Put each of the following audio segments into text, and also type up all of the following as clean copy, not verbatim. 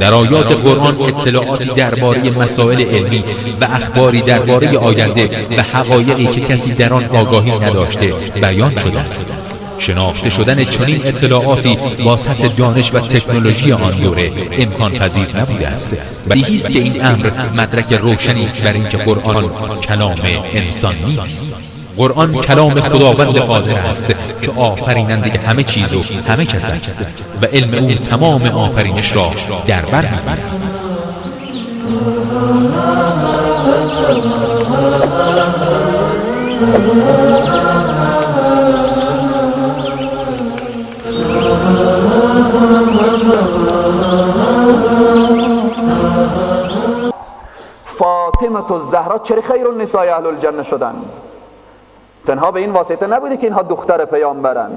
در آیات قرآن اطلاعاتی درباره مسائل علمی و اخباری درباره آینده و حقایقی که کسی در آن آگاهی نداشته بیان شده است. شناخته شدن چنین اطلاعاتی با سطح دانش و تکنولوژی آن دوره امکان پذیر نبوده است. بدیهی است که این امر مدرک روشنی است بر اینکه قرآن کلام انسان نیست. قرآن کلام خداوند قادر است که آفریننده همه چیز و همه کس است و علم او تمام آفرینش را در بر می‌گیرد. فاطمه الزهرا چرا خیر النساء اهل الجنه شدن؟ تنها به این واسطه نبوده که اینها دختر پیامبرن،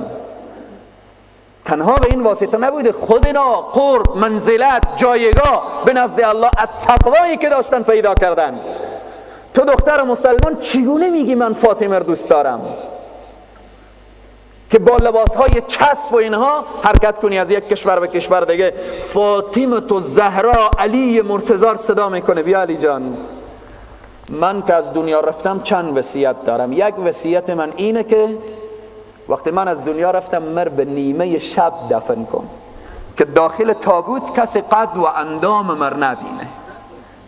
تنها به این واسطه نبوده، خود اینا قرب، منزلت، جایگاه به نزد الله از تقوایی که داشتن پیدا کردن. تو دختر مسلمان چگونه میگی من فاطمه رو دوست دارم که با لباسهای چسب و اینها حرکت کنی از یک کشور به کشور دیگه؟ فاطمه تو زهرا علی مرتضی صدا میکنه، بیا علی جان، من که از دنیا رفتم چند وصیت دارم. یک وصیت من اینه که وقتی من از دنیا رفتم مر به نیمه شب دفن کن که داخل تابوت کسی قد و اندام مر نبینه،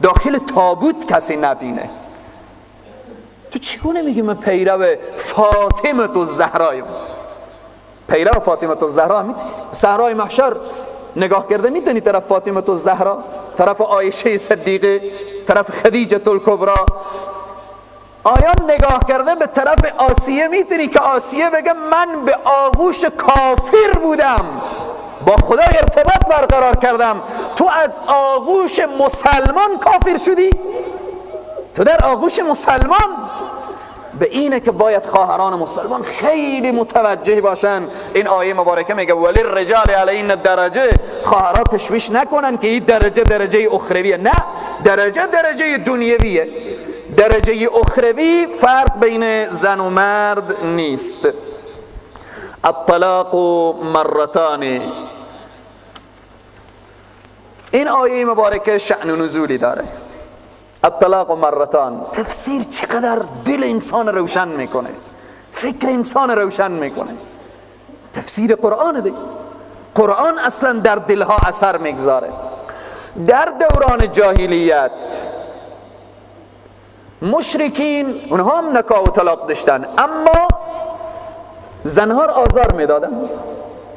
داخل تابوت کسی نبینه. تو چگونه میگی من پیرو فاطمه تو زهرایم؟ پیرو فاطمه تو زهرا میتونی صحرای محشر نگاه کرده میتونی طرف فاطمه تو زهرا، طرف عایشه صدیقه، طرف خدیجه الکبرا. آیا نگاه کرده به طرف آسیه میتونی که آسیه بگه من به آغوش کافر بودم، با خدا ارتباط برقرار کردم، تو از آغوش مسلمان کافر شدی؟ تو در آغوش مسلمان. به اینه که باید خواهران مسلمان خیلی متوجه باشن. این آیه مبارکه میگه ولی الرجال علیهن درجه. خواهرها تشویش نکنن که این درجه درجه اخرویه، نه، درجه درجه دنیویه. درجه اخروی فرق بین زن و مرد نیست. الطلاق مرتان. این آیه مبارکه شأن و نزولی داره. الطلاق مرتان تفسیر چقدر دل انسان روشن میکنه، فکر انسان روشن میکنه. تفسیر قرآن دی، قرآن اصلا در دلها اثر میگذاره. در دوران جاهلیت مشرکین اونها هم نکاح و طلاق داشتن، اما زنها را آزار میدادن.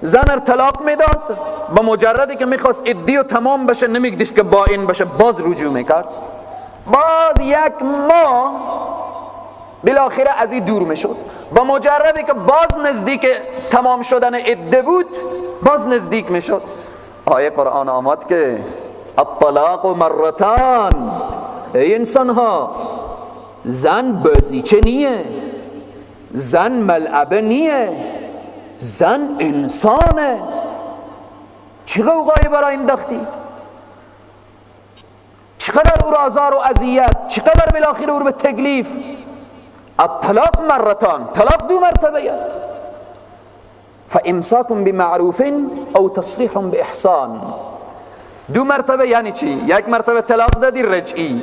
زن را طلاق میداد، با مجردی که میخواست عدی و تمام بشه نمیگدیش که با این بشه، باز رجوع میکرد، باز یک ماه بالاخره از این دور میشد. با مجردی که باز نزدیک تمام شدن عده بود باز نزدیک میشد. آیه قرآن آمد که الطلاق مرتان، ای انسان ها، زن بازیچه نیه، زن ملعبه نیه، زن انسانه. چه غوغایی برای انداختی؟ چقدر او را آزار و اذیت، چقدر بالاخره او را به تکلیف. الطلاق مرتان، طلاق دو مرتبه. فامساک بمعروف او تصریح باحسان. دو مرتبه یعنی چی؟ یک مرتبه طلاق دادی رجعی،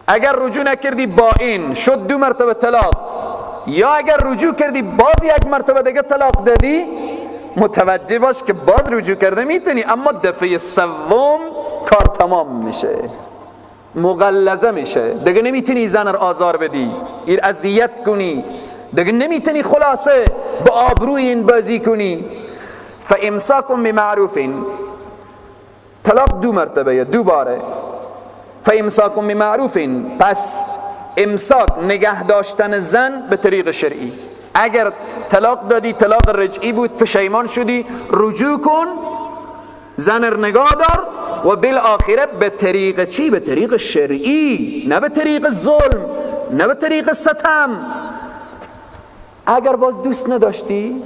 اگر رجوع نکردی با این شد دو مرتبه طلاق، یا اگر رجوع کردی باز یک مرتبه دیگه طلاق دادی، متوجه باش که باز رجوع کرده میتونی، اما دفعه سوم کار تمام میشه، مغلظه میشه، دیگه نمیتونی زن رو آزار بدی، این اذیت کنی، دیگه نمیتونی خلاصه با آبروی این بازی کنی. فامساک بمعروف، طلاق دو مرتبه، دو باره. فامساک بمعروف، پس امساک نگه داشتن زن به طریق شرعی. اگر طلاق دادی، طلاق رجعی بود، پشیمان شدی، رجوع کن، زن رو نگاه دار و بالآخره به طریق چی؟ به طریق شرعی، نه به طریق ظلم، نه به طریق ستم. اگر باز دوست نداشتی،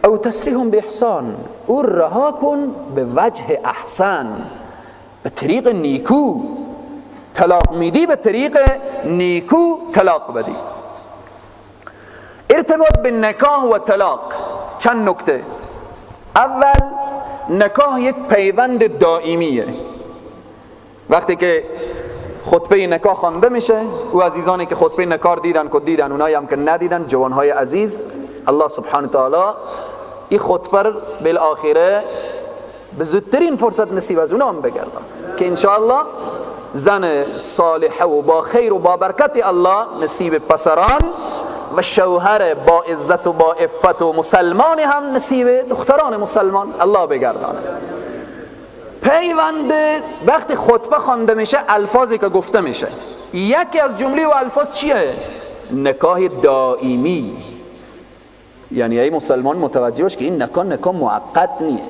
او تصریح به احسان، او رها کن به وجه احسن، به طریق نیکو. طلاق میدی به طریق نیکو طلاق بدی. ارتباط به نکاح و طلاق چند نکته. اول، نکاح یک پیوند دائمیه. وقتی که خطبه نکاح خوانده میشه، او عزیزانی که خطبه نکاح دیدن که دیدن، اونایی هم که ندیدن، جوانهای عزیز، الله سبحانه تعالی این خطبه بالآخره به زودترین فرصت نصیب از اونا هم بگردن که انشاءالله زن صالحه و با خیر و با برکت الله نصیب پسران و شوهر با عزت و با عفت و مسلمان هم نصیب دختران مسلمان الله بگردانه. پیوند وقتی خطبه خوانده میشه، الفاظی که گفته میشه، یکی از جمله و الفاظ چیه؟ نکاح دائمی. یعنی ای مسلمان متوجه باش که این نکاح نکاح موقت نیه،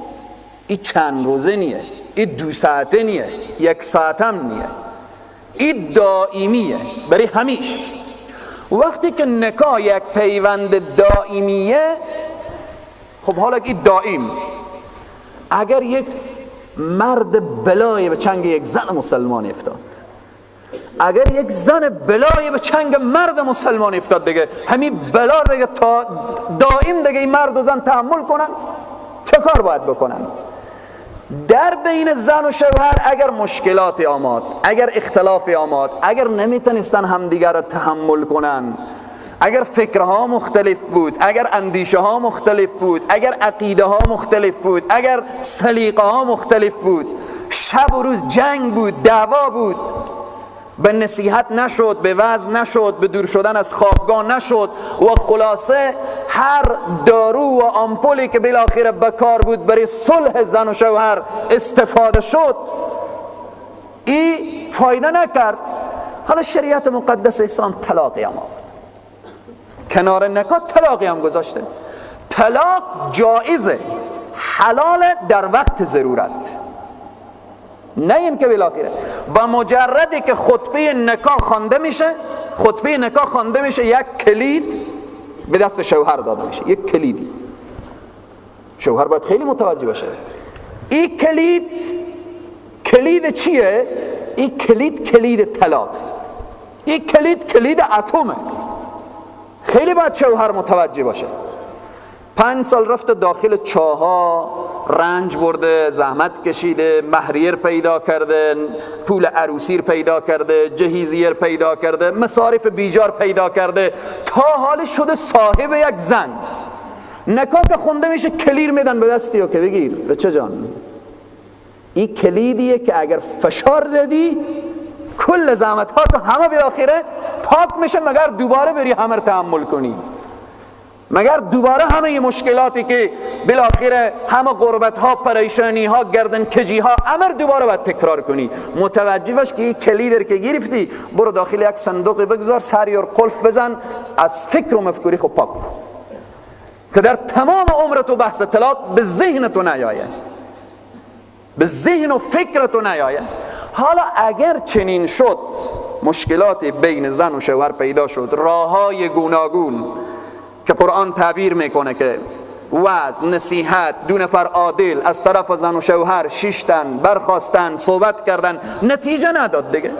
این چند روزه نیه، این 2 ساعته نیه، 1 ساعت هم نیه، این دائمیه برای همیش. وقتی که نکاح یک پیوند دائمیه، خب حالا این دائم، اگر یک مرد بلای به چنگ یک زن مسلمان افتاد، اگر یک زن بلای به چنگ مرد مسلمان افتاد، دیگه همین بلا دیگه تا دائم دیگه این مرد و زن تحمل کنن، چه کار باید بکنن؟ در بین زن و شوهر اگر مشکلات آمد، اگر اختلاف آمد، اگر نمیتونستن همدیگر را تحمل کنن، اگر فکرها مختلف بود، اگر اندیشه ها مختلف بود، اگر عقیده ها مختلف بود، اگر سلیقه ها مختلف بود، شب و روز جنگ بود، دعوا بود، به نصیحت نشد، به وعظ نشد، به دور شدن از خوابگاه نشد و خلاصه هر دارو و آمپولی که بالاخره بکار بود برای صلح زن و شوهر استفاده شد، ای فایده نکرد. حالا شریعت مقدس اسلام طلاقی هم آورد، کنار نکاح طلاقی هم گذاشته. طلاق جایزه، حلال در وقت ضرورت، نه این که بالاخره با مجردی که خطبه نکاح خوانده میشه، خطبه نکاح خوانده میشه، یک کلید به دست شوهر داده میشه، یک کلیدی. شوهر باید خیلی متوجه باشه این کلید کلید چیه؟ این کلید کلید طلاق، این کلید کلید اتمه. خیلی باید شوهر متوجه باشه. 5 سال رفته داخل چاها، رنج برده، زحمت کشیده، مهریه پیدا کرده، پول عروسی پیدا کرده، جهیزیه پیدا کرده، مصارف بیجار پیدا کرده، تا حال شده صاحب یک زن. نکاح که خونده میشه کلیر میدن به دستی و که بگیر بچه جان، این کلیدیه که اگر فشار دادی کل زحمت ها تو همه بالاخره پاک میشه، مگر دوباره بری همه رو تحمل کنی، مگر دوباره همه ی مشکلاتی که بالاخره همه غربت ها، پریشانی ها، گردن کجی ها، امر دوباره باید تکرار کنی. متوجه باش که این کلید که گرفتی برو داخل یک صندوق بگذار، سریع قلف بزن، از فکر و مفکوری خود پاک کن که در تمام عمر تو بحث طلاق به ذهن تو نیایه، به ذهن و فکر تو نیایه. حالا اگر چنین شد، مشکلات بین زن و شوهر پیدا شد، راههای گوناگون که قرآن تعبیر میکنه که وعظ، نصیحت، 2 نفر عادل از طرف زن و شوهر شیشتن، برخواستن، صحبت کردن، نتیجه نداد دیگه،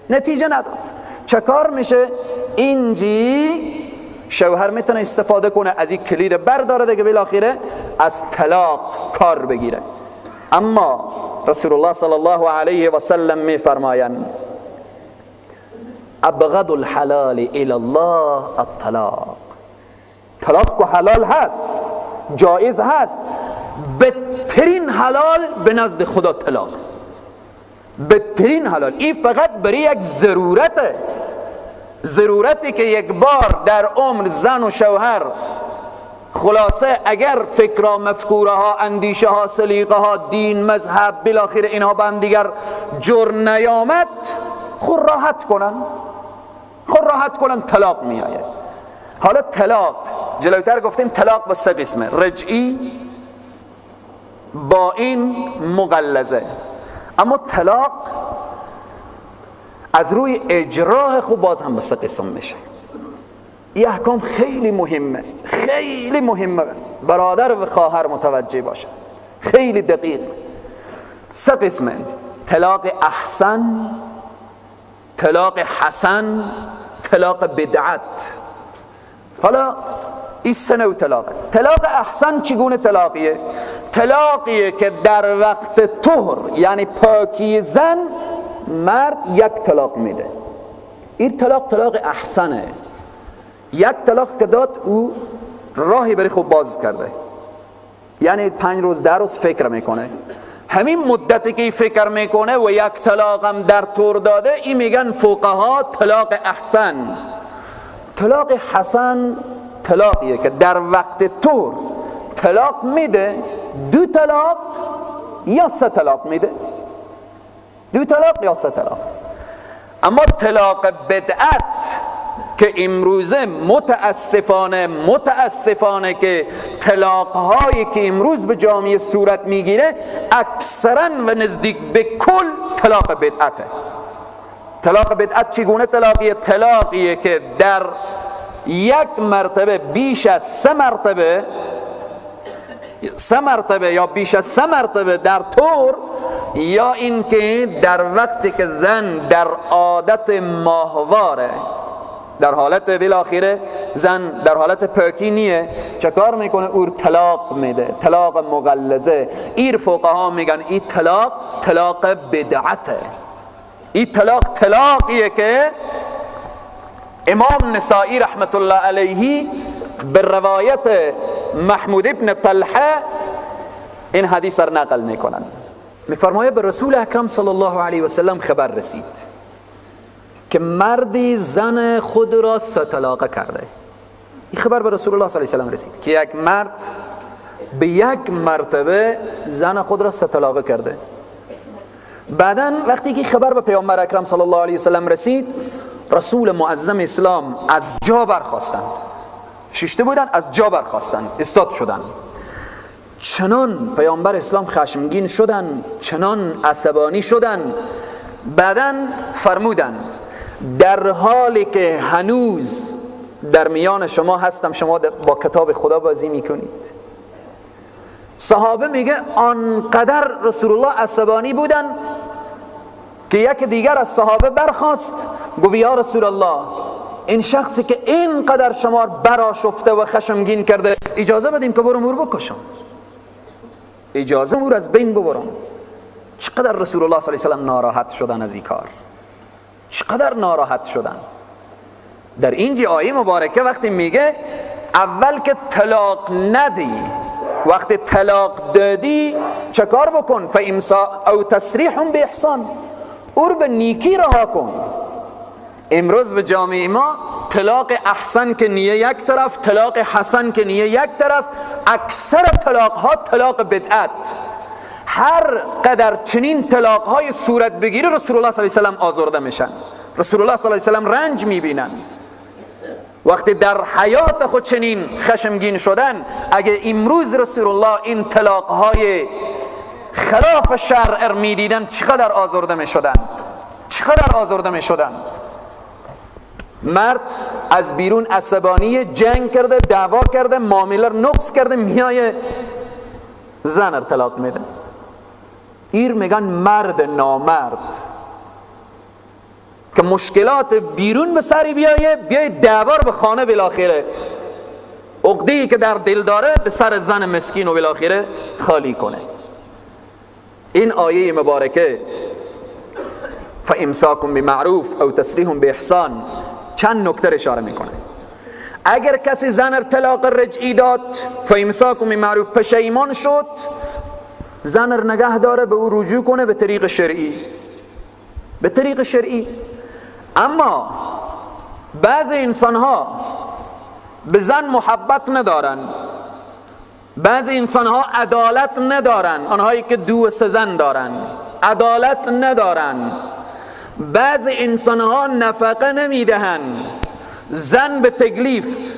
نتیجه نداد. چه کار میشه؟ اینجی شوهر میتونه استفاده کنه از این کلید برداره دیگه، بالاخره از طلاق کار بگیره. اما رسول الله صلی الله علیه و سلم میفرمایند ابغض الحلال الی الله الطلاق. طلاق که حلال هست، جایز هست، بدترین حلال به نزد خدا طلاق، بدترین حلال. این فقط برای یک ضرورته، ضرورتی که یک بار در عمر زن و شوهر خلاصه اگر فکرها، مفکوره ها، اندیشه ها، سلیقه ها، دین، مذهب، بالاخره اینها با هم دیگر جور نیامد، خود راحت کنن، خود راحت کنن، طلاق می آید. حالا طلاق جلوتر گفتیم طلاق به 3 قسمه: رجعی، با این، مغلظه. اما طلاق از روی اجراه خوب باز هم به 3 قسم میشه. این احکام خیلی مهمه، خیلی مهمه، برادر و خواهر متوجه باشه، خیلی دقیق. 3 قسمه: طلاق احسن، طلاق حسن، طلاق بدعت. حالا این سه نوع طلاقه. طلاق احسن چگونه طلاقیه؟ طلاقیه که در وقت طهر، یعنی پاکی زن، مرد یک طلاق میده. این طلاق طلاق احسنه. یک طلاق که داد، او راهی برای خوب باز کرده، یعنی 5 روز 10 روز فکر میکنه. همین مدتی که فکر میکنه و یک طلاق هم در طور داده، این میگن فقها طلاق احسن. طلاق حسن طلاقیه که در وقت طور طلاق میده، 2 طلاق یا 3 طلاق میده، 2 طلاق یا 3 طلاق. اما طلاق بدعت که امروزه متاسفانه که طلاق هایی که امروز به جامعه صورت میگیره اکثرا و نزدیک به کل طلاق بدعته. طلاق بدعت چگونه طلاقیه؟ طلاقیه که در یک مرتبه بیش از 3 مرتبه، 3 مرتبه یا بیش از 3 مرتبه در طور، یا اینکه در وقتی که زن در عادت ماهواره، در حالت بالاخره زن در حالت پاکی نیه، چه کار میکنه؟ اور طلاق میده، طلاق مغلظه. ایر فقها میگن این طلاق طلاق بدعته. این طلاق طلاقیه که امام نسائی رحمت الله علیه به روایت محمود ابن طلحه این حدیث را نقل میکنن. میفرمایه به رسول اکرم صلی الله علیه و سلم خبر رسید که مردی زن خود را 3 طلاقه کرده. این خبر به رسول الله صلی الله علیه و سلم رسید که یک مرد به یک مرتبه زن خود را 3 طلاقه کرده. بعداً وقتی که خبر به پیامبر اکرم صلی الله علیه و سلم رسید، رسول معظم اسلام از جا برخاستند، ششته بودن از جا برخاستند، استاد شدند. چنان پیامبر اسلام خشمگین شدن، چنان عصبانی شدن. بعداً فرمودن در حالی که هنوز در میان شما هستم، شما با کتاب خدا بازی میکنید. صحابه میگه آنقدر رسول الله عصبانی بودن که یک دیگر از صحابه برخاست گفت یا رسول الله، این شخصی که اینقدر شما برآشفته و خشمگین کرده، اجازه بدیم که برم او رو بکشم، اجازه او رو از بین ببرم. چقدر رسول الله صلی الله علیه و سلم ناراحت شدن از این کار، چقدر ناراحت شدن. در اینجا آیه مبارکه وقتی میگه اول که طلاق ندی، وقتی طلاق دادی چه کار بکن؟ فامساک او تسریح باحسان، او رو به نیکی رها کن. امروز به جامعه ما طلاق احسن که نیه یک طرف، طلاق حسن که نیه یک طرف، اکثر طلاق ها طلاق بدعت. هر قدر چنین طلاق های صورت بگیره رسول الله صلی الله علیه و سلم آزرده میشن، رسول الله صلی الله علیه و سلم رنج میبینن. وقتی در حیات خود چنین خشمگین شدن، اگه امروز رسول الله این طلاق های خلاف شرع میدیدن چقدر آزرده میشدن، چقدر آزرده میشدن. مرد از بیرون عصبانی، جنگ کرده، دعوا کرده، معامله رو نقص کرده، میای زن رو طلاق میده. ایر میگن مرد نامرد که مشکلات بیرون به سری بیایه، بیای دعوا رو به خانه، بالاخره عقده‌ای که در دل داره به سر زن مسکین و بالاخره خالی کنه. این آیه مبارکه فامساک بمعروف او تسریح باحسان چند نکته اشاره میکنه. اگر کسی زن طلاق رجعی داد، فامساک بمعروف، پشیمان شد، زن رو نگه داره، به او رجوع کنه به طریق شرعی، به طریق شرعی. اما بعض انسان ها به زن محبت ندارن، بعض انسان ها عدالت ندارن، آنهایی که 2 و 3 زن دارن عدالت ندارن. بعض انسان ها نفقه نمیدهن، زن به تکلیف،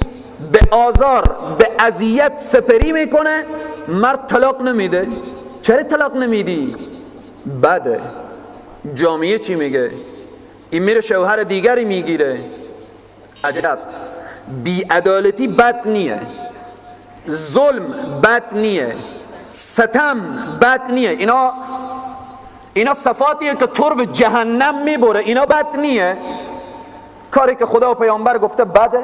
به آزار، به اذیت سپری میکنه، مرد طلاق نمیده. چرا طلاق نمیدی؟ بده. جامعه چی میگه؟ این میره شوهر دیگری میگیره. عجب. بی‌عدالتی بد نیه، ظلم بد نیه، ستم بد نیه، اینا صفاتیه که تو رو به جهنم میبره، اینا بد نیه. کاری که خدا و پیامبر گفته بده.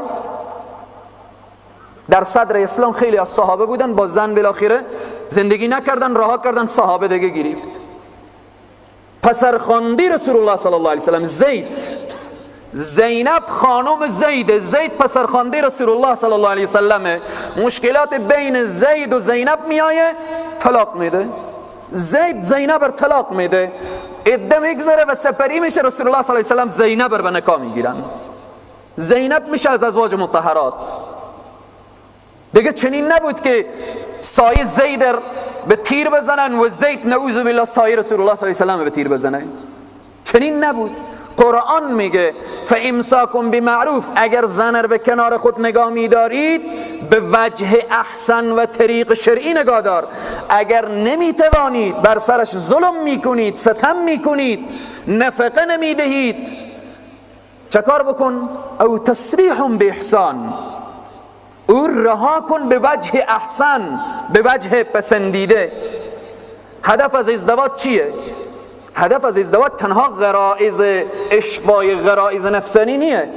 در صدر اسلام خیلی از صحابه بودن با زن بالاخره زندگی نکردن، رها کردن، صحابه دیگه گرفت. پسرخواندی رسول الله صلی الله علیه وسلم زید، زینب خانم زید، زید پسرخوانده رسول الله صلی الله علیه وسلم، مشکلات بین زید و زینب میایه، طلاق میده. زید زینب رو طلاق میده، عده میگذره و سپری میشه، رسول الله صلی الله علیه وسلم زینب رو به نکاح میگیرن. زینب میشه از ازواج مطهرات. دیگه چنین نبود که سایه زید به تیر بزنن و زید نعوذ بالله سایه رسول الله صلی الله علیه وسلم به تیر بزنه، چنین نبود. قرآن میگه فامساکم بمعروف، اگر زن رو به کنار خود نگاه میدارید به وجه احسن و طریق شرعی نگاه دار، اگر نمیتوانید بر سرش ظلم میکنید، ستم میکنید، نفقه نمیدهید، چه کار بکن؟ او تسریح باحسان، او رها کن به وجه احسن، به وجه پسندیده. هدف از ازدواج چیه؟ هدف از ازدواج تنها غرائز اشباع غرائز نفسانی نیه.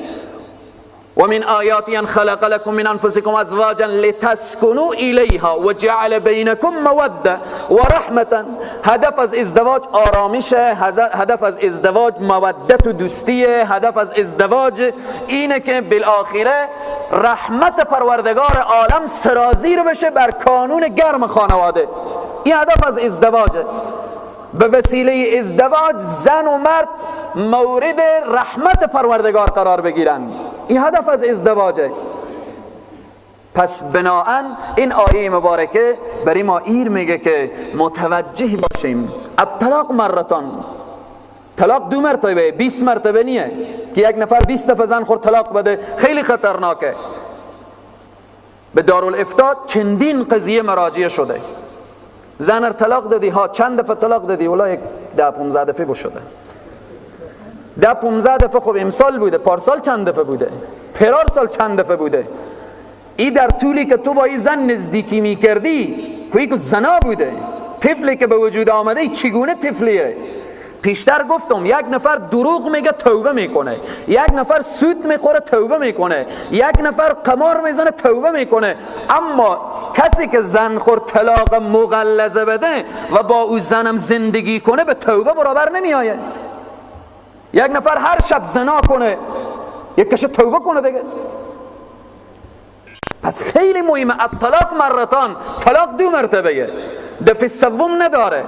و من آیاتی ان خلق لكم من انفسكم ازواجا لتسكنوا الیها و جعل بینکم موده و رحمة. هدف از ازدواج آرامشه، هدف از ازدواج مودت و دوستیه، هدف از ازدواج اینه که بالآخره رحمت پروردگار عالم سرازیر بشه بر کانون گرم خانواده. این هدف از ازدواجه. به وسیله ازدواج زن و مرد مورد رحمت پروردگار قرار بگیرن، این هدف از ازدواجه. پس بناهن این آیه مبارکه برای ما ایر میگه که متوجه باشیم. الطلاق مرتان، طلاق دو مرتبه، 20 مرتبه نیه که یک نفر 20 دفعه زن خور طلاق بده، خیلی خطرناکه. به دارالافتا چندین قضیه مراجعه شده، زن طلاق دادی، ها چند دفعه طلاق دادی؟ والله یک 10-15 دفعه شده، 10-15 دفعه. خب امسال بوده، پارسال چند دفعه بوده، پرار سال چند دفعه بوده. ای در طولی که تو با این زن نزدیکی میکردی که زنا بوده، طفلی که به وجود آمده ای چگونه طفلیه؟ پیشتر گفتم یک نفر دروغ میگه توبه میکنه، یک نفر سود میخوره توبه میکنه، یک نفر قمار میزنه توبه میکنه، اما کسی که زن خور طلاق مغلظه بده و با او زنم زندگی کنه به توبه برابر نمیآید. یک نفر هر شب زنا کنه یک کشه توبه کنه دیگه. پس خیلی مهمه الطلاق مرتان، طلاق دو مرتبه، دفع سوم نداره.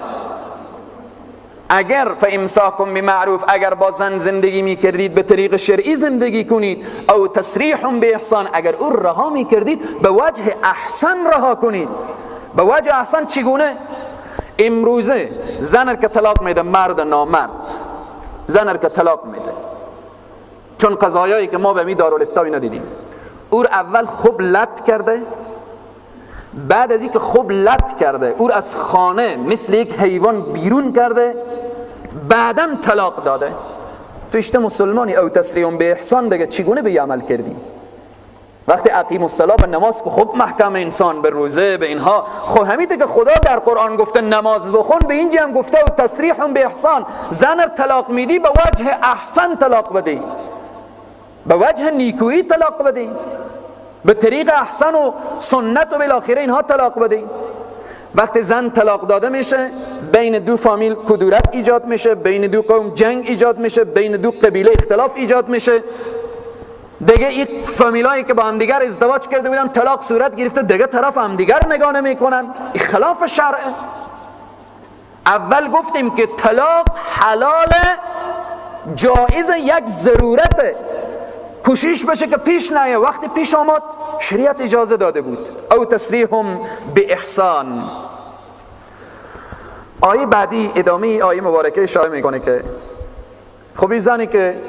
اگر فامساکم بمعروف، اگر با زن زندگی میکردید به طریق شرعی زندگی کنید، او تسریح به احسان، اگر او رها میکردید به وجه احسن رها کنید. به وجه احسن چگونه؟ امروزه زن که طلاق میده، مرد نامرد زن که طلاق میده، چون قضایایی که ما به می دارالافتا اینا دیدیم، او اول خوب لط کرده، بعد از اینکه خوب لط کرده او از خانه مثل یک حیوان بیرون کرده، بعداً طلاق داده. تو اشته مسلمانی او تسریع به احسان دیگه چگونه به عمل کردی؟ وقتی اقیم الصلاه به نماز که خوب محکم انسان به روزه به اینها، خب همین که خدا در قرآن گفته نماز بخون، به اینجا هم گفته او تسریح به احسان. زن طلاق میدی به وجه احسن طلاق بدی، به وجه نیکویی طلاق بدی، به طریق احسن و سنت و بالاخره اینها طلاق بدی. وقتی زن طلاق داده میشه بین دو فامیل کدورت ایجاد میشه، بین دو قوم جنگ ایجاد میشه، بین دو قبیله اختلاف ایجاد میشه. دیگه این فامیلایی که با هم دیگر ازدواج کرده بودن طلاق صورت گرفته، دیگه طرف هم دیگر نگاه نمیکنن. این خلاف شرعه. اول گفتیم که طلاق حلال جایز یک ضرورته، کوشش بشه که پیش نیه. وقتی پیش آمد شریعت اجازه داده بود، او تسریحهم به احسان. آیه بعدی ادامه آیه مبارکه اشاره میکنه که خب این زنی که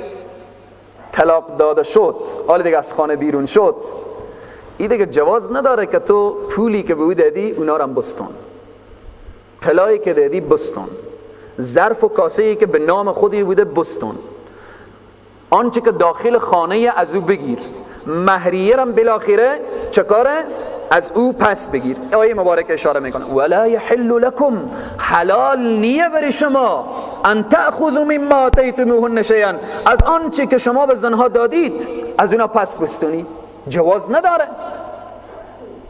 طلاق داده شد، حالا دیگه از خانه بیرون شد، این دیگه جواز نداره که تو پولی که به او دادی اونا رو هم بستان، طلایی که دادی بستان، ظرف و کاسه‌ای که به نام خودی بوده بستان، آنچه که داخل خانه از او بگیر، مهریه رم بالاخره چه کاره؟ از او پس بگیر. آیه مبارک اشاره میکنه ولا یحل لکم، حلال نیه برای شما، ان تأخذوا مما آتیتموهن شیئا، از آنچه که شما به زنها دادید از اونا پس بستونید، جواز نداره.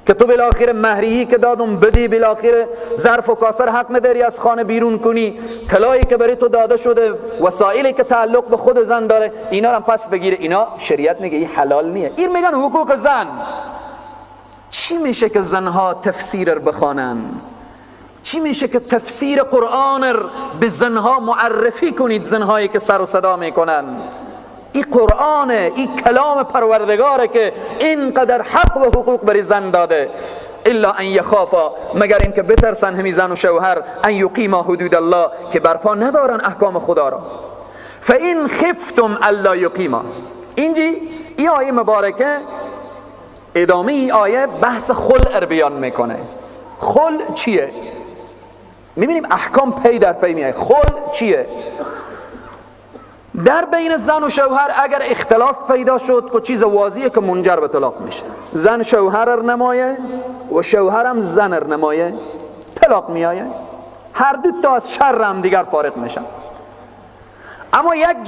که تو بالاخره مهریه‌ای که دادم بدی، بالاخره ظرف و کاسر حق نداری از خانه بیرون کنی، طلایی که برای تو داده شده، وسایلی که تعلق به خود زن داره، اینا رو پس بگیره. اینا شریعت میگه این حلال نیه. این میگن حقوق زن. چی میشه که زنها تفسیر رو بخوانن؟ چی میشه که تفسیر قرآن رو به زنها معرفی کنید؟ زنهایی که سر و صدا میکنن، این قرآنه، این کلام پروردگاره که اینقدر حق و حقوق برای زن داده. الا ان یخافا، مگر اینکه بترسن همی زن و شوهر، ان یقیما حدود الله، که برپا ندارن احکام خدا را. فان خفتم الا یقیما. اینجی این آیه مبارکه، ادامه ای آیه بحث خلع بیان میکنه. خلع چیه؟ میبینیم احکام پی در پی میاد. خلع چیه؟ در بین زن و شوهر اگر اختلاف پیدا شد که چیز واضحه که منجر به طلاق میشه. زن شوهر نمایه و شوهرم زن نمایه، طلاق میایه، هر دو تا از شر هم دیگر فارغ میشن. اما یک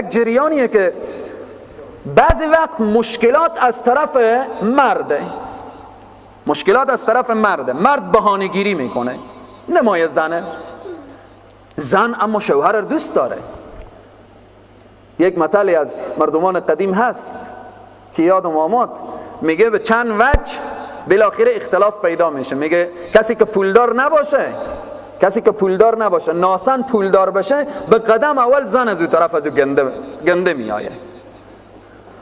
جریانیه که بعضی وقت مشکلات از طرف مرده، مشکلات از طرف مرده، مرد بهانه گیری میکنه، نمایه زنه، زن اما شوهر رو دوست داره. یک مثالی از مردمان قدیم هست که یادم آمد، میگه به چند وجه بالاخره اختلاف پیدا میشه. میگه کسی که پولدار نباشه، کسی که پولدار نباشه، ناسن پولدار بشه، به قدم اول زن از او طرف از او گنده میآیه،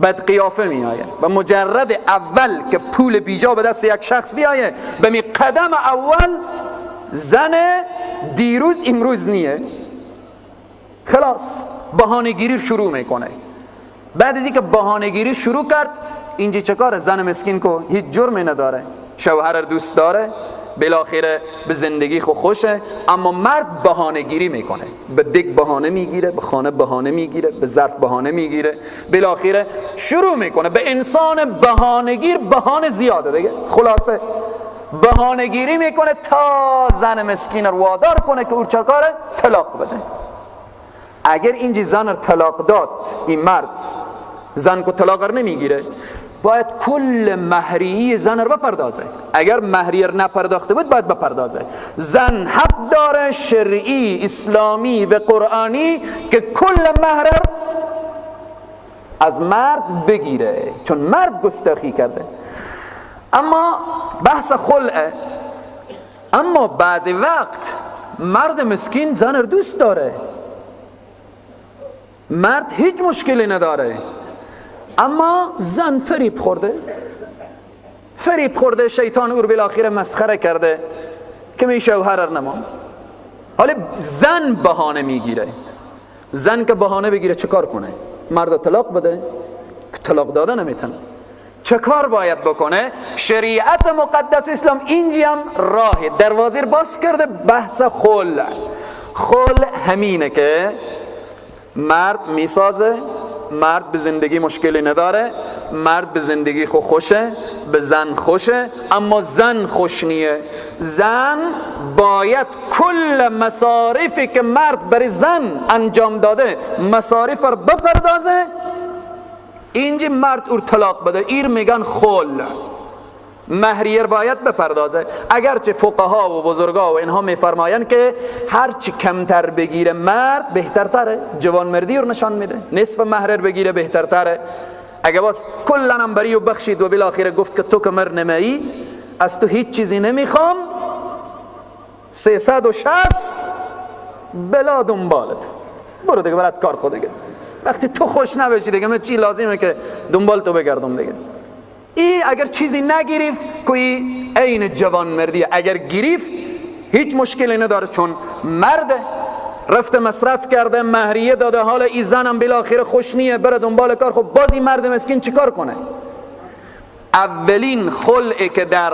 بد قیافه میآیه. به مجرد اول که پول بیجا به دست یک شخص بیایه، به می قدم اول زن دیروز امروز نیه، خلاص بهانه‌گیری شروع میکنه. بعد از اینکه بهانه‌گیری شروع کرد، اینجا چه کاره؟ زن مسکین کو هیچ جرمی نداره، شوهر دوست داره، بالاخره به زندگی خو خوشه، اما مرد بهانه‌گیری میکنه، به دک بهانه میگیره، به خانه بهانه میگیره، به ظرف بهانه میگیره، بالاخره شروع میکنه. به انسان بهانه‌گیر بهانه زیاده دیگه، خلاصه بهانه‌گیری میکنه تا زن مسکین رو وادار کنه که او چه کاره؟ طلاق بده. اگر اینجی زن رو طلاق داد، این مرد زن کو طلاق رو نمیگیره، باید کل مهریه زن رو بپردازه. اگر مهریه رو نپرداخته بود باید بپردازه. زن حق داره شرعی اسلامی و قرآنی که کل مهر از مرد بگیره، چون مرد گستاخی کرده. اما بحث خلعه. اما بعضی وقت مرد مسکین زن رو دوست داره، مرد هیچ مشکلی نداره، اما زن فریب خورده، فریب خورده، شیطان او رو بالاخره مسخره کرده که می شوهر نما. حالا زن بهانه میگیره. زن که بهانه بگیره چه کار کنه؟ مرد طلاق بده؟ که طلاق داده نمیتونه. چه کار باید بکنه؟ شریعت مقدس اسلام اینجی هم راه دروازه باز کرده، بحث خلع. خلع همینه که مرد میسازه، مرد به زندگی مشکلی نداره، مرد به زندگی خو خوشه، به زن خوشه، اما زن خوش نیه. زن باید کل مصارفی که مرد برای زن انجام داده مصارف رو بپردازه. اینجا مرد اور طلاق بده، ایر میگن خلع. مهریه باید بپردازه. اگرچه فقها و بزرگا و اینها میفرمایند که هرچی کمتر بگیره مرد بهترتره، جوانمردی رو نشان میده، نصف مهر بگیره بهترتره. اگه باز کلا هم بری و بخشید و بالاخره گفت که تو که مر نمایی، از تو هیچ چیزی نمیخوام، 360 بلا دنبالت، برو دیگه برات کار خود دیگه. وقتی تو خوش نبشی دیگه من چی لازمه که دنبال تو بگردم دیگه. ای اگر چیزی نگرفت که ای عین جوان مردیه، اگر گرفت هیچ مشکلی نداره، چون مرد رفت مصرف کرده، مهریه داده، حالا ای زنم بالاخره خوش نیه، بره دنبال کار. خب باز این مرد مسکین چیکار کنه؟ اولین خلعی که در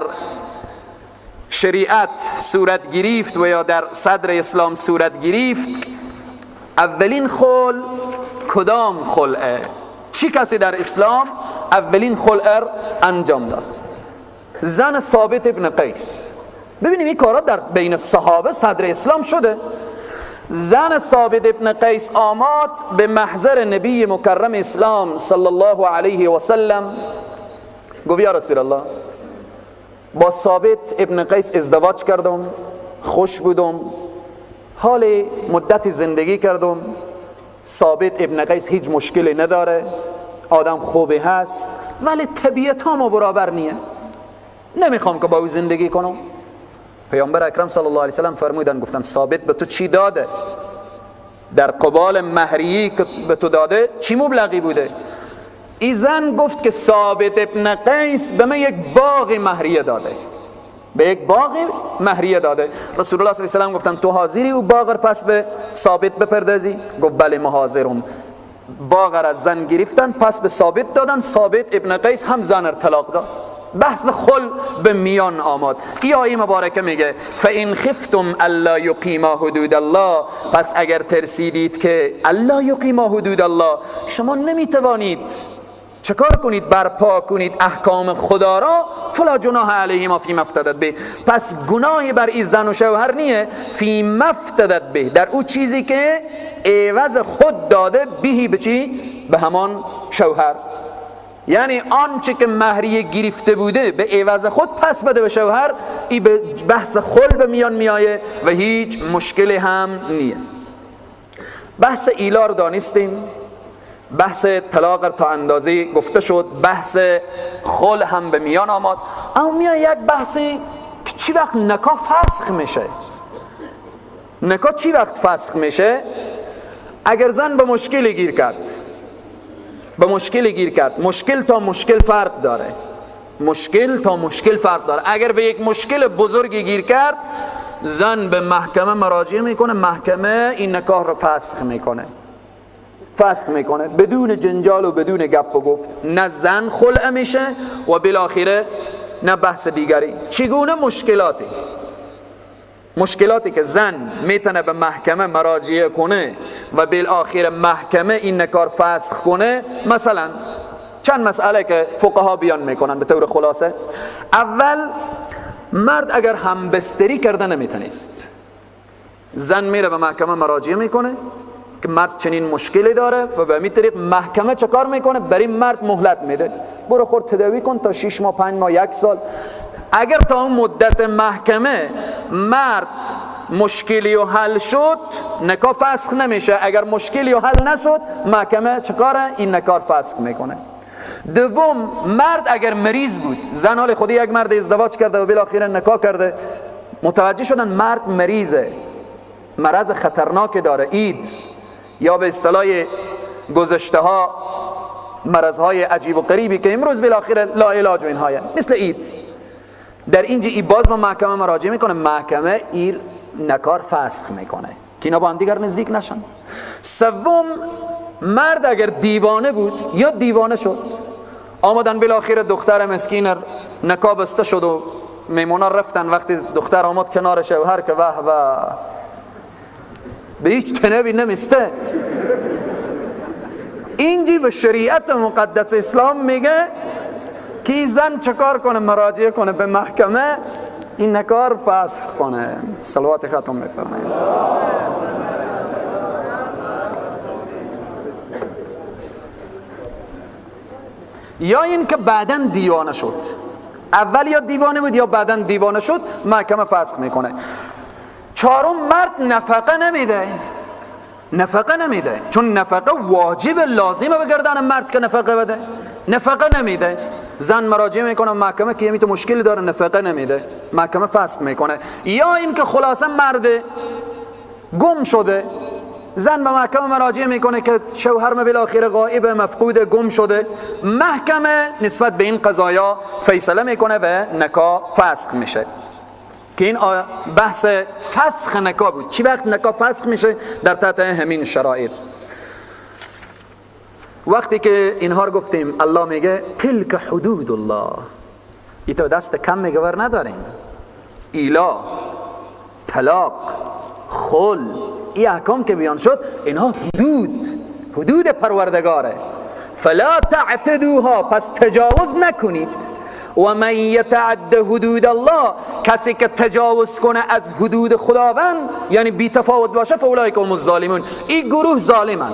شریعت صورت گرفت و یا در صدر اسلام صورت گرفت، اولین خلع کدام خلعه؟ چی کسی در اسلام اولین خلع انجام داد؟ زن ثابت ابن قیس. ببینیم این کارا در بین صحابه صدر اسلام شده. زن ثابت ابن قیس آمد به محضر نبی مکرم اسلام صلی الله علیه و سلم گفت یا رسول الله، با ثابت ابن قیس ازدواج کردم، خوش بودم، حال مدت زندگی کردم، ثابت ابن قیس هیچ مشکلی نداره، آدم خوبی هست، ولی طبیعت ها ما برابر نیه، نمیخوام که با او زندگی کنم. پیامبر اکرم صلی الله علیه وسلم فرمودن، گفتن ثابت به تو چی داده؟ در قبال مهریه که به تو داده چی مبلغی بوده؟ ای زن گفت که ثابت ابن قیس به من یک باغ مهریه داده، به یک باغ مهریه داده. رسول الله صلی الله علیه وسلم گفتن تو حاضری او باغ پس به ثابت بپردازی؟ گفت بله ما حاضرم. باغ از زن گرفتن پس به ثابت دادن، ثابت ابن قیس هم زن را طلاق داد. بحث خل به میان آمد. ای آیه مبارکه میگه فَإِنْ خِفْتُمْ أَلَّا يُقِيمَا حدود الله، پس اگر ترسیدید که أَلَّا يُقِيمَا حدود الله، شما نمیتوانید چکار کنید؟ برپا کنید احکام خدا را، فلا جناح علیهما فیما افتدت به، پس گناهی بر این زن و شوهر نیه، فیما افتدت به، در او چیزی که عوض خود داده، بهی به چی؟ به همان شوهر. یعنی آنچه که مهریه گرفته بوده به عوض خود پس بده به شوهر، ای به بحث خل به میان میایه و هیچ مشکلی هم نیه. بحث ایلا رو دانستیم، بحث طلاق تا اندازه گفته شد، بحث خل هم به میان آمد. اما میان یک بحثی که چی وقت نکاح فسخ میشه. نکاح چی وقت فسخ میشه؟ اگر زن به مشکلی گیر کرد، به مشکلی گیر کرد، مشکل تا مشکل فرق داره، مشکل تا مشکل فرق داره. اگر به یک مشکل بزرگی گیر کرد، زن به محکمه مراجعه میکنه، محکمه این نکاح رو فسخ میکنه، فسخ میکنه بدون جنجال و بدون گپ و گفت. نه زن خلع میشه و بالاخره نه بحث دیگری. چگونه مشکلاتی؟ مشکلاتی که زن میتونه به محکمه مراجعه کنه و بالاخره محکمه این نکار فسخ کنه، مثلا چند مسئله که فقها بیان میکنن به طور خلاصه. اول، مرد اگر همبستری کرده نمیتونست، زن میره به محکمه مراجعه میکنه که مرد چنین مشکلی داره و به همین طریق محکمه چه کار میکنه؟ برای مرد مهلت میده، برو خود تداوی کن تا 6 ماه، 5 ماه، 1 سال. اگر تا اون مدت محکمه مرد مشکلی و حل شد، نکاح فسخ نمیشه. اگر مشکلی و حل نشد، محکمه چه کاره؟ این نکاح فسخ میکنه. دوم، مرد اگر مریض بود، زن حال خودی یک مرد ازدواج کرده و بالاخره نکاح کرده، متوجه شدن مرد مریضه، مرض خطرناک داره، ایدز یا به اصطلاح گذشته ها مرض های عجیب و غریبی که امروز بالاخره لا علاج و اینهای، مثل ایدز. در اینجا ای باز با محکمه مراجعه میکنه، محکمه ایر نکار فسخ میکنه که اینا با هم دیگر نزدیک نشن. سوم، مرد اگر دیوانه بود یا دیوانه شد، آمدن بالاخره دختر مسکین نکاح بسته شد و میمونا رفتن، وقتی دختر آمد کنار شوهر که وه وه به هیچ تنبی نمیسته. اینجی به شریعت مقدس اسلام میگه که زن چکار کنه؟ مراجعه کنه به محکمه، این نکار فسخ کنه. صلوات ختم بفرمایید. یا این که بعداً دیوانه شد، اول یا دیوانه بود یا بعداً دیوانه شد، محکمه فسخ میکنه. چهارم، مرد نفقه نمیده، نفقه نمیده، چون نفقه واجب لازمه به گردن مرد که نفقه بده، نفقه نمیده. زن مراجعه میکنه محکمه که یه مشکلی داره، نفقه نمیده، محکمه فسخ میکنه. یا اینکه خلاصه مرد گم شده، زن به محکمه مراجعه میکنه که شوهرم بالاخره غایب، مفقود، گم شده، محکمه نسبت به این قضایا فیصله میکنه و نکاح فسخ میشه. که این بحث فسخ نکاح بود. چی وقت نکاح فسخ میشه؟ در تحت همین شرایط. وقتی که اینها رو گفتیم، الله میگه تلک حدود الله، ای تو دست کم میگه ور نداریم. ایلا، طلاق، خل، ای احکام که بیان شد، اینها حدود، حدود پروردگاره. فلا تعتدوها، پس تجاوز نکنید. و من یتعد حدود الله، کسی که تجاوز کنه از حدود خداوند، یعنی بی تفاوت باشه، فاولئک هم الظالمون، این گروه ظالمن.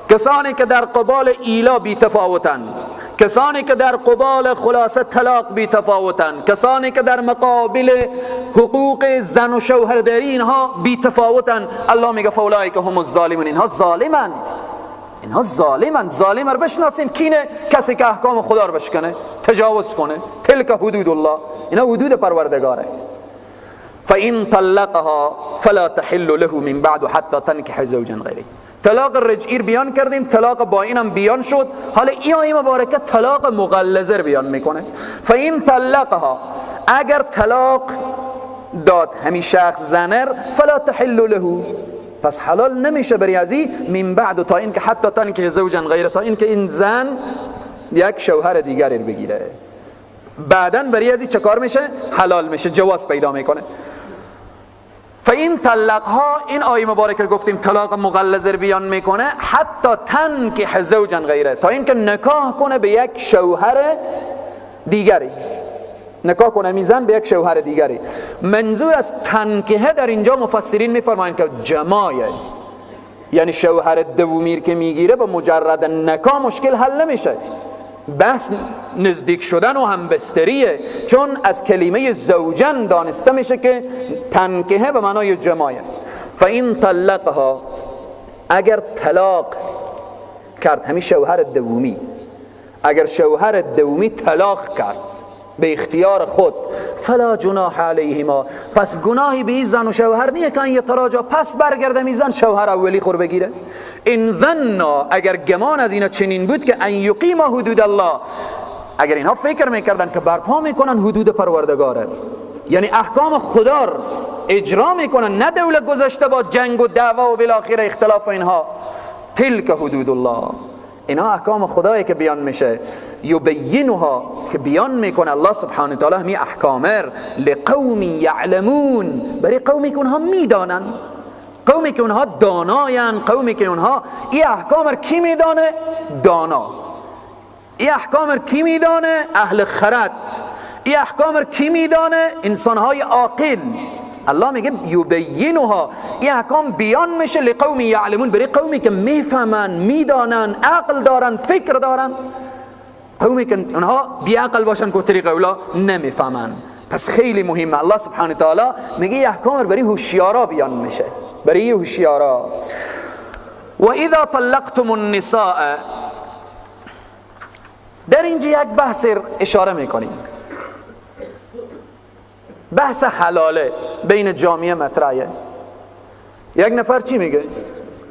کسانی که در قبال ایلا بی تفاوتن، کسانی که در قبال خلاصه طلاق بی تفاوتن، کسانی که در مقابل حقوق زن و شوهرداری اینها بی تفاوتن، الله میگه فاولئک هم الظالمون، اینها ظالمن، اینها ظالمن. ظالم رو بشناسیم کینه؟ کسی که احکام خدا رو بشکنه، تجاوز کنه. تلک حدود الله، اینا حدود پروردگاره. فإن طلقها فلا تحل له من بعد حتى تنكح زوجا غیره. طلاق رجعی رو بیان کردیم، طلاق با اینم بیان شد. حالا این آیه مبارکه طلاق مغلظه رو بیان میکنه. فإن طلقها، اگر طلاق داد همین شخص زنر، فلا تحل له، پس حلال نمیشه بری ازی من بعد، تا اینکه حتی تنکح زوجا غیره، تا اینکه این زن یک شوهر دیگری رو بگیره. بعداً بری ازی چه کار میشه؟ حلال میشه، جواز پیدا میکنه. فإن طلقها، این آیه مبارکه گفتیم طلاق مغلظه رو بیان میکنه، حتی تنکح زوجا غیره، تا اینکه نکاح کنه به یک شوهر دیگری، نکاح کنه میزن به یک شوهر دیگری. منظور از تنکحه در اینجا مفسرین میفرمایند که جمایه، یعنی شوهر دومیر که میگیره با مجرد نکاح مشکل حل نمیشه، بحث نزدیک شدن و همبستریه، چون از کلمه زوجن دانسته میشه که تنکحه به معنای جمایه. فإن طلقها، اگر طلاق کرد همین شوهر دومی، اگر شوهر دومی طلاق کرد به اختیار خود، فلا جناح علیهما، پس گناهی به این زن و شوهر نیه که این یتراجع، پس برگرده میزن شوهر اولی خور بگیره. این ظنا، اگر گمان از اینا چنین بود که ان یقیم حدود الله، اگر اینها فکر میکردن که برپا میکنن حدود پروردگاره، یعنی احکام خدا رو اجرا میکنن، نه دولت گذشته با جنگ و دعوا و بالاخره اختلاف و اینها. تلک حدود الله، اینا احکام خدایی که بیان میشه، یبینها، که بیان میکنه الله سبحانه وتعالی همی احکامر، لقوم یعلمون، برای قومی که اونها میدانن، قومی که اونها داناین، قومی که اونها این احکام کی میدانه؟ دانا. این احکام کی میدانه؟ اهل خرد. این احکام کی میدانه؟ انسانهای عاقل. الله میگه یبینها، این احکام بیان میشه لقوم یعلمون، برای قومی که میفهمن، میدانن، عقل دارن، فکر دارن. قومی که اونها بی عقل باشن که طریق اولا نمیفهمن. پس خیلی مهمه. الله سبحانه وتعالی میگه این احکام برای هوشیارا بیان میشه، برای هوشیارا. و اذا طلقتم النساء، در اینجا یک بحث اشاره میکنیم، بحث حلاله بین جامعه مطرحه. یک نفر چی میگه؟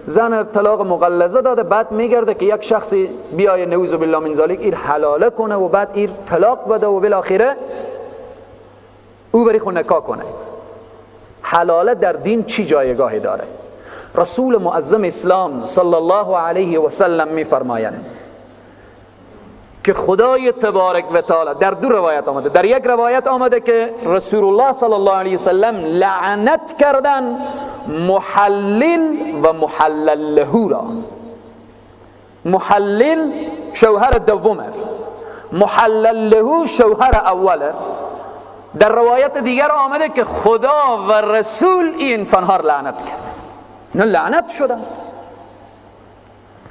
زن طلاق مغلظه داده، بعد میگرده که یک شخصی بیای نعوذ بالله من ذالک ایر حلاله کنه و بعد ایر طلاق بده و بالاخره او بری خود نکاح کنه. حلاله در دین چی جایگاهی داره؟ رسول معظم اسلام صلی الله علیه و سلم میفرمایند که خدای تبارک و تعالی، در دو روایت آمده، در یک روایت آمده که رسول الله صلی الله علیه وسلم لعنت کردن محلل و محلل له را. محلل شوهر دومه، محلل له شوهر اوله. در روایت دیگر آمده که خدا و رسول این انسانها را لعنت کرد، اینا لعنت شدن.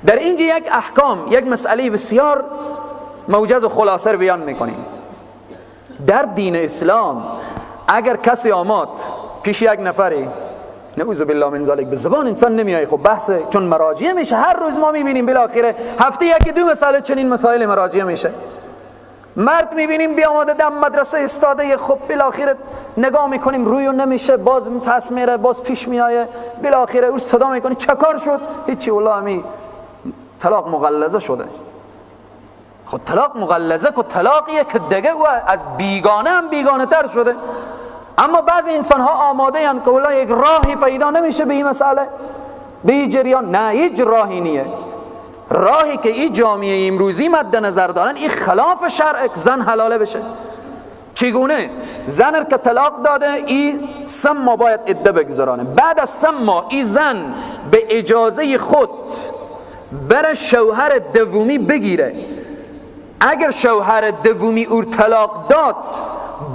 در اینجا یک احکام، یک مسئله بسیار موجز و خلاصه رو بیان میکنیم. در دین اسلام اگر کسی آمد پیش یک نفری، نعوذ بالله من ذالک، به زبان انسان نمیای، خب بحث چون مراجعه میشه، هر روز ما میبینیم بالاخره هفته یکی دو مسئله چنین مسائل مراجعه میشه. مرد میبینیم بیاماده دم مدرسه استاده، خب بالاخره نگاه میکنیم روی و نمیشه، باز پس میره، باز پیش میایه، بالاخره او صدا میکنه چه کار شد؟ هیچی والله همی طلاق مغلظه شده. خب طلاق مغلظه که طلاقیه که دیگه او از بیگانه هم بیگانه تر شده. اما بعضی انسان ها آماده هستند که والله یک راهی پیدا نمیشه به این مسئله، به این جریان، نه هیچ راهی نیه. راهی که این جامعه امروزی مد نظر دارن این خلاف شرع زن حلاله بشه. چگونه؟ زن که طلاق داده این 3 ماه باید عده بگذرانه، بعد از 3 ماه این زن به اجازه خود بر شوهر دومی بگیره. اگر شوهر دومی او طلاق داد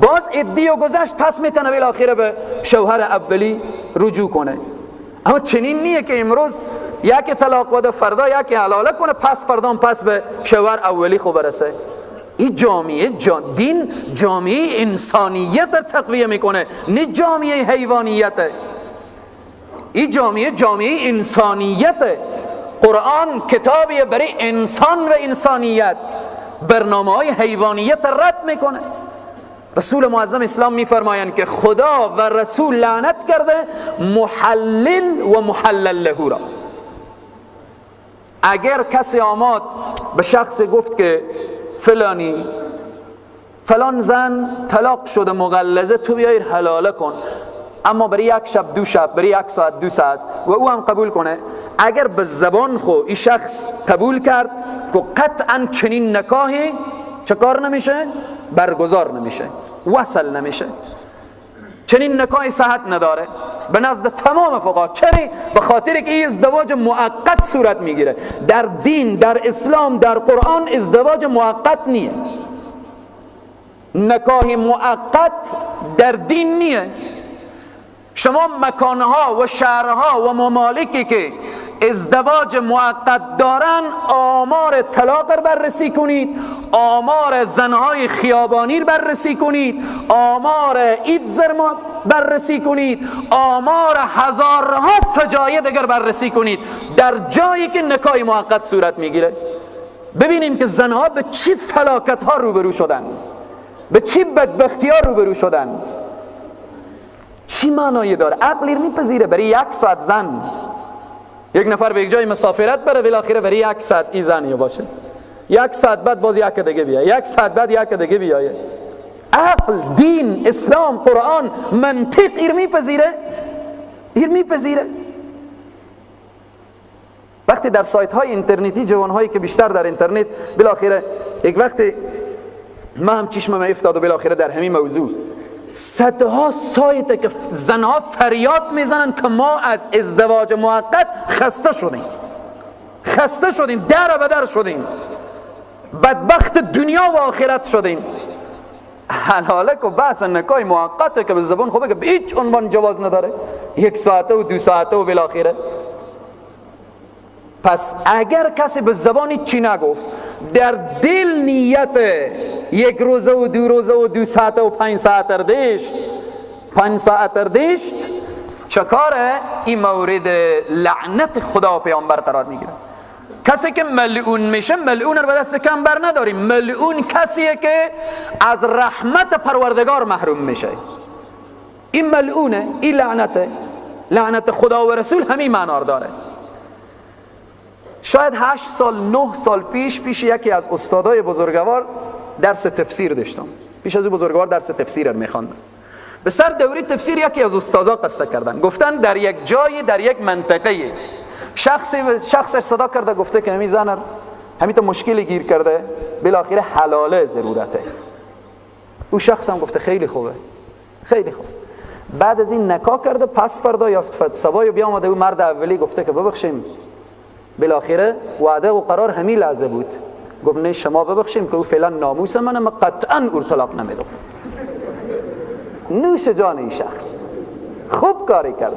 باز عده و گذشت، پس میتونه بالاخره به شوهر اولی رجوع کنه. اما چنین نیه که امروز یکی طلاق بده، فردا یکی حلاله کنه، پس فردا پس به شوهر اولی خو برسه. این جامعه دین جامعه انسانیت تقویه میکنه، نه جامعه حیوانیت. این جامعه جامعه انسانیت. قرآن کتابیه برای انسان و انسانیت، برنامه های حیوانیت رد میکنه. رسول معظم اسلام میفرمایند که خدا و رسول لعنت کرده محلل و محلل له را. اگر کسی آمد به شخص گفت که فلانی فلان زن طلاق شده مغلظه، تو بیایر حلاله کن، اما برای یک شب دو شب، برای یک ساعت دو ساعت، و او هم قبول کنه، اگر به زبان خو این شخص قبول کرد که قطعا چنین نکاحی چه کار نمیشه؟ برگزار نمیشه، وصل نمیشه، چنین نکاحی صحت نداره به نزد تمام فقها. چرا؟ به خاطر که این ازدواج موقت صورت میگیره. در دین، در اسلام، در قرآن ازدواج موقت نیه، نکاح موقت در دین نیه. شما مکانها و شهرها و ممالکی که ازدواج موقت دارن آمار طلاق رو بررسی کنید، آمار زنهای خیابانی رو بررسی کنید، آمار ایدز رو بررسی کنید، آمار هزارها فجایع دیگر بررسی کنید در جایی که نکاح موقت صورت میگیره. ببینیم که زنها به چی فلاکت ها روبرو شدن، به چی بدبختی ها روبرو شدن. چی معنایی داره؟ عقلی میپذیره برای یک ساعت زن یک نفر به یک جای مسافرت بره، بالاخره برای یک ساعت ای زنی باشه، یک ساعت بعد باز یک دیگه بیایه، یک ساعت بعد یک دیگه بیایه. عقل، دین، اسلام، قرآن، منطق ایر میپذیره؟ ایر میپذیره؟ وقتی در سایت های اینترنتی جوان هایی که بیشتر در اینترنت، بالاخره یک وقتی ما هم چشمم افتاد و بالاخره در همین موضوع صدها سایت که زنها فریاد میزنن که ما از ازدواج موقت خسته شدیم، خسته شدیم، در به در شدیم، بدبخت دنیا و آخرت شدیم. حلاله که بحث نکاح موقته که به زبان خوبه که به هیچ عنوان جواز نداره، یک ساعته و دو ساعته و بالاخره. پس اگر کسی به زبانی چی نگفت، در دل نیت یک روزه و دو روزه و دو ساعته و 5 ساعت داشت، 5 ساعت داشت، چه کاره؟ این مورد لعنت خدا و پیامبر قرار میگیره. کسی که ملعون میشه، ملعون رو به دست کم بر نداریم. ملعون کسیه که از رحمت پروردگار محروم میشه، این ملعونه، این لعنته. لعنت خدا و رسول همین معنا داره. شاید 8 سال 9 سال پیش یکی از استادای بزرگوار درس تفسیر داشتم. پیش از او بزرگوار درس تفسیر میخواندم. به سر دوری تفسیر یکی از استادا قصه کردن، گفتن در یک جایی در یک منطقه شخص صدا کرده، گفته که همین زن همین تو مشکلی گیر کرده، بالاخره حلاله ضرورته. او شخص هم گفته خیلی خوبه، خیلی خوب. بعد از این نکاح کرده، پس فردا یا صبای بیا آمده او مرد اولی گفته که ببخشیم، بالاخره وعده و قرار همین لحظه بود. گفت نه شما ببخشیم که او فعلا ناموس منه، من قطعا او طلاق نمیدم. نوش جان این شخص، خوب کاری کرده،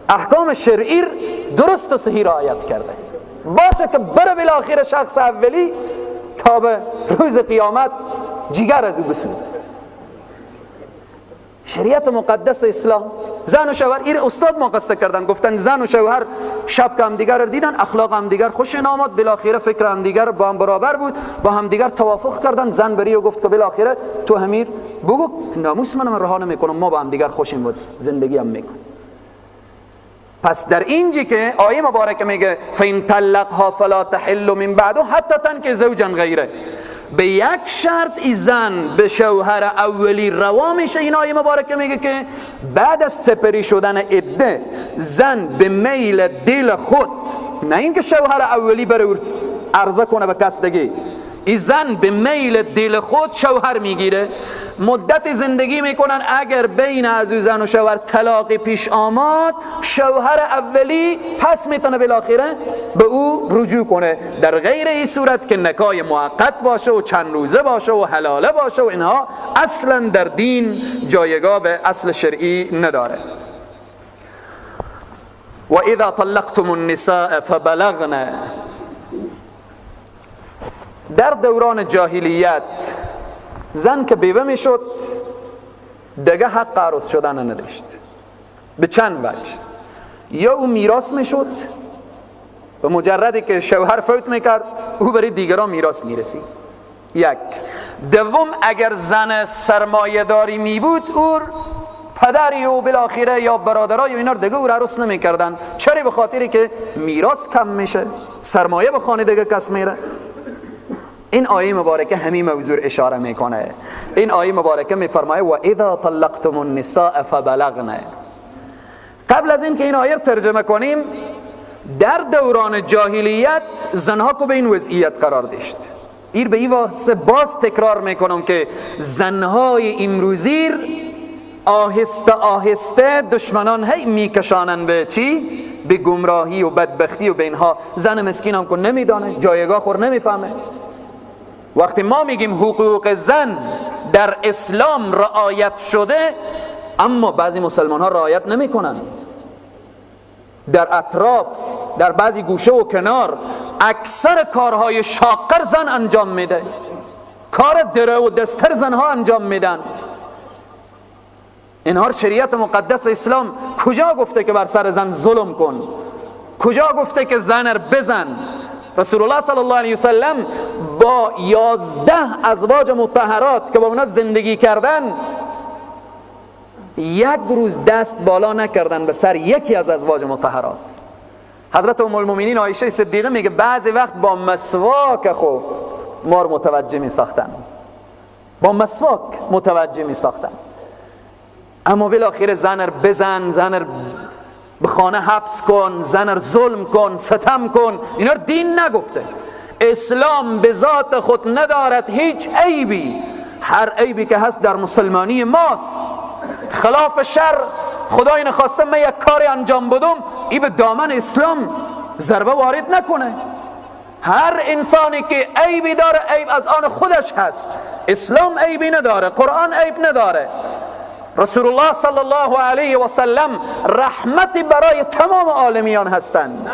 احکام شرعی درست و صحیح رعایت کرده. باشه که بره بالاخره شخص اولی تا به روز قیامت جگر از او بسوزه. شریعت مقدس اسلام زن و شوهر، این استاد ما قصه کردن، گفتن زن و شوهر شب که هم دیگر رو دیدن، اخلاق هم دیگر خوش آمد، بالاخره فکر هم دیگر با هم برابر بود، با هم دیگر توافق کردن. زن بری و گفت که بالاخره تو همیر بگو ناموس منم رها نمیکنم، ما با هم دیگر خوشیم بود، زندگی هم میکن. پس در اینجی که آیه مبارکه میگه فین طلقها فلا تحل من بعده حتی تنکح زوجا غیره، به یک شرط ای زن به شوهر اولی روا میشه. این آیه مبارکه میگه که بعد از سپری شدن عده زن به میل دل خود، نه اینکه شوهر اولی بره عرضه کنه به کس دیگه، ای زن به میل دل خود شوهر میگیره، مدت زندگی میکنن. اگر بین از زن و شوهر طلاقی پیش آمد، شوهر اولی پس میتونه بالاخره به او رجوع کنه. در غیر این صورت که نکاح موقت باشه و چند روزه باشه و حلاله باشه و اینها، اصلا در دین جایگاه به اصل شرعی نداره. و اذا طلقتم النساء فبلغن. در دوران جاهلیت زن که بیوه میشد دیگه حق عروس شدن نداشت، به چند وجه: یا او میراث میشد، به مجردی که شوهر فوت میکرد او برای دیگران میراث میرسید، یک. دوم، اگر زن سرمایه داری می بود او پدری و بالاخره یا برادرای و اینا دیگه او عروس نمیکردن. چرا؟ به خاطری که میراث کم میشه، سرمایه به خانه دیگه کس میره. این آیه مبارکه همین موضوع اشاره میکنه. این آیه مبارکه میفرمایه و اذا طلقتم النساء فبلغن. قبل از این که این آیه ترجمه کنیم، در دوران جاهلیت زنها کو به این وضعیت قرار داشت. ایر به این واسطه باز تکرار میکنم که زنهای امروزی آهسته آهسته دشمنان هی میکشانن به چی؟ به گمراهی و بدبختی و به اینها. زن مسکین هم که نمیدانه، جایگاه خور نمیفهمه. وقتی ما میگیم حقوق زن در اسلام رعایت شده، اما بعضی مسلمان ها رعایت نمیکنن. در اطراف، در بعضی گوشه و کنار، اکثر کارهای شاقر زن انجام میده، کار دره و دستر زنها انجام میدن. اینها شریعت مقدس اسلام کجا گفته که بر سر زن ظلم کن؟ کجا گفته که زن رو بزن؟ رسول الله صلی الله علیه وسلم با 11 ازواج مطهرات که با اونا زندگی کردن، یک روز دست بالا نکردن به سر یکی از ازواج مطهرات. حضرت ام المؤمنین عایشه صدیقه میگه بعضی وقت با مسواک خود ما رو متوجه میساختن، با مسواک متوجه میساختن. اما بالاخره زن رو بزن، زن رو به خانه حبس کن، زن رو ظلم کن، ستم کن، اینا رو دین نگفته. اسلام به ذات خود ندارد هیچ عیبی. هر عیبی که هست در مسلمانی ماست. خلاف شر خدای نخواسته من یک کاری انجام بدم، ای به دامن اسلام ضربه وارد نکنه. هر انسانی که عیبی داره، عیب از آن خودش هست. اسلام عیبی نداره، قرآن عیب نداره. رسول الله صلی الله علیه و سلم رحمت برای تمام عالمیان هستند.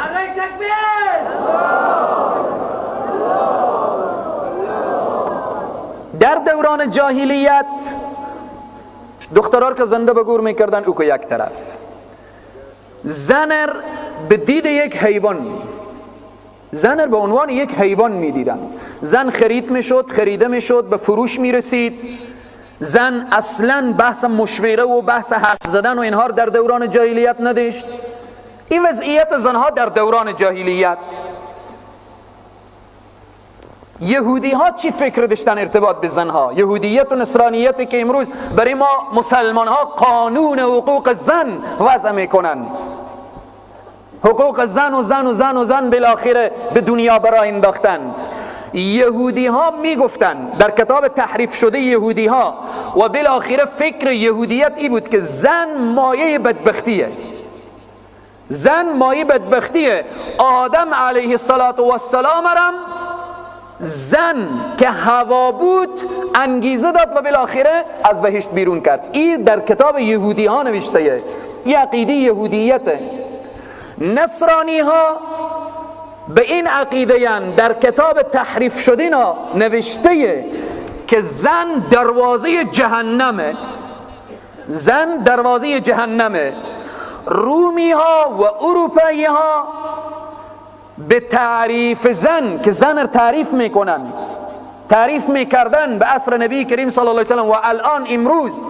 در دوران جاهلیت دخترها که زنده به گور میکردن، او که یک طرف، زنر به دید یک حیوان، زنر به عنوان یک حیوان میدیدن. زن خرید میشد، خریده میشد، به فروش میرسید. زن اصلا بحث مشوره و بحث حرف زدن و اینها در دوران جاهلیت نداشت. این وضعیت زنها در دوران جاهلیت. یهودی ها چی فکر داشتن ارتباط به زنها؟ یهودیت و نصرانیت که امروز برای ما مسلمان ها قانون حقوق زن وضع میکنن، حقوق زن و زن و زن و زن بالاخره به دنیا برای انداختن. یهودی ها میگفتن در کتاب تحریف شده یهودی ها و بالاخره فکر یهودیت ای بود که زن مایه بدبختیه، زن مایه بدبختیه. آدم علیه السلام رم زن که هوا بود انگیزه داد و بالاخره از بهشت بیرون کرد. این در کتاب یهودی ها نوشته، این عقیده یهودیته. نصرانی ها به این عقیده در کتاب تحریف شده نوشته که زن دروازه جهنمه، زن دروازه جهنمه. رومی ها و اروپایی ها به تعریف زن که زن رو تعریف میکنن، تعریف میکردن به عصر نبی کریم صلی الله علیه وسلم و الان امروز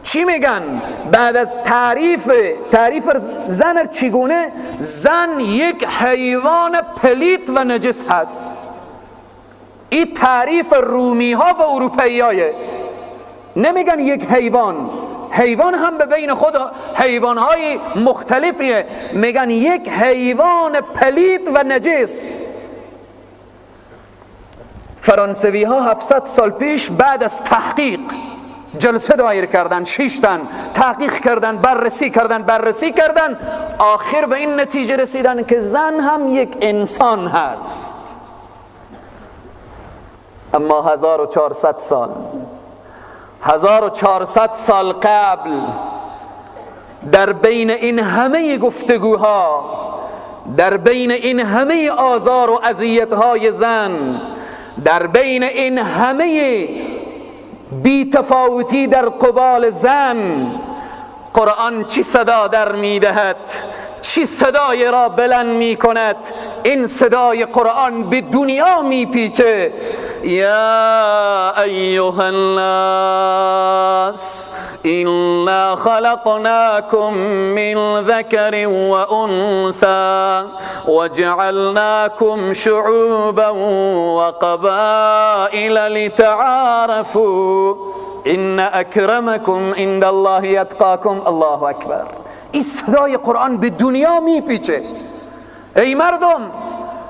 چی میگن؟ بعد از تعریف زن چگونه؟ زن یک حیوان پلیت و نجس هست. این تعریف رومی ها و اروپایی های. نمیگن یک حیوان، حیوان هم به بین خود حیوان های مختلفیه، میگن یک حیوان پلیت و نجس. فرانسوی ها 700 سال پیش بعد از تحقیق جلسه دایر کردن، شیشتن، تحقیق کردن، بررسی کردن، آخر به این نتیجه رسیدن که زن هم یک انسان هست. اما 1400 سال، 1400 سال قبل در بین این همه گفتگوها، در بین این همه آزار و اذیت‌های زن، در بین این همه بی‌تفاوتی در قبال زن، قرآن چی صدا در میدهد؟ چی صدای را بلند میکند؟ این صدای قرآن به دنیا میپیچه. یا ایها الناس إنا خلقناكم من ذكر وأنثى وجعلناكم شعوبا وقبائل لتعارفوا إن أكرمكم عند الله يتقاكم. الله أكبر. این صدای قرآن به دنیا میپیچه. ای مردم،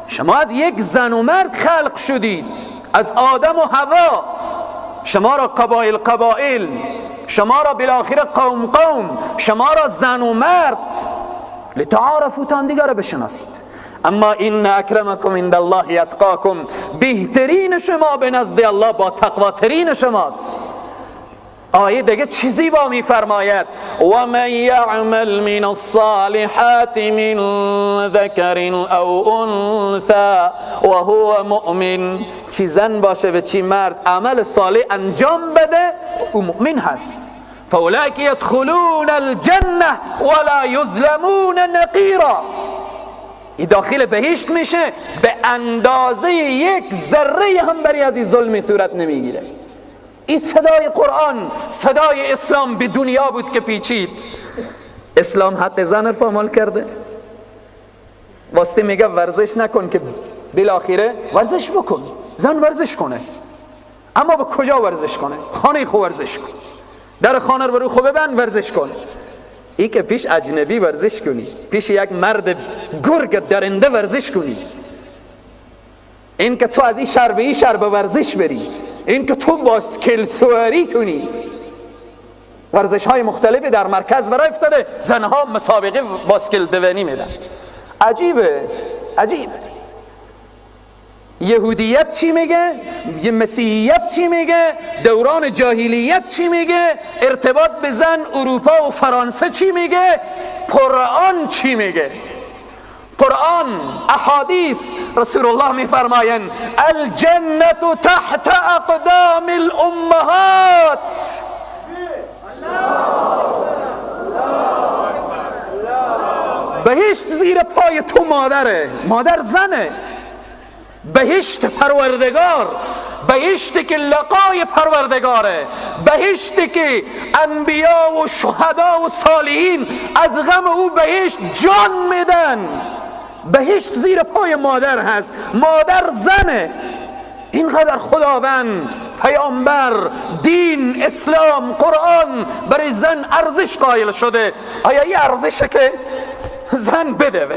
شما از یک زن و مرد خلق شدید، از آدم و حوا. شما را قبایل قبایل، شما را بالاخره قوم قوم، شما را زن و مرد، لتعارفوا، تا دیگر را بشناسید. اما این اکرمکم عند الله یتقاکم، بهترین شما به نزد الله با تقواترین شماست. آیه دیگه چیزی با میفرماید: و من یعمل من الصالحات من ذکر او انثى وهو مؤمن. چی زن باشه و چی مرد عمل صالح انجام بده، او مؤمن هست. فاولئک یدخلون الجنه ولا یظلمون نقیرا. ای داخل بهشت میشه، به اندازه یک ذره هم بری از این ظلم صورت نمیگیره. این صدای قرآن، صدای اسلام به دنیا بود که پیچید. اسلام حق زن رو پامال کرده. واسطه میگه ورزش نکن که بالاخره ورزش بکن، زن ورزش کنه. اما به کجا ورزش کنه؟ خانه خو ورزش کن، در خانه رو برو خو ببند ورزش کن. ای که پیش اجنبی ورزش کنی، پیش یک مرد گرگ درنده ورزش کنی، این که تو از این شهر به این شهر به ورزش بری، این که تو باسکل سواری کنی. ورزش های مختلفی در مرکز برای افتاده، زنها مسابقه باسکل دوانی میدن. عجیبه، عجیبه. یهودیت چی میگه؟ مسیحیت چی میگه؟ دوران جاهلیت چی میگه؟ ارتباط به زن اروپا و فرانسه چی میگه؟ قرآن چی میگه؟ قرآن، احادیث، رسول الله میفرمایند الجنة تحت اقدام الامهات. بهشت زیر پای تو مادره، مادر زنه. بهشت پروردگار، بهشتی که لقای پروردگاره، بهشتی که انبیا و شهدا و صالحین از غم او بهشت جان میدن. بهشت زیر پای مادر هست، مادر زنه. اینقدر خداوند، پیامبر، دین، اسلام، قرآن برای زن ارزش قائل شده. آیا این ارزشه که زن بده،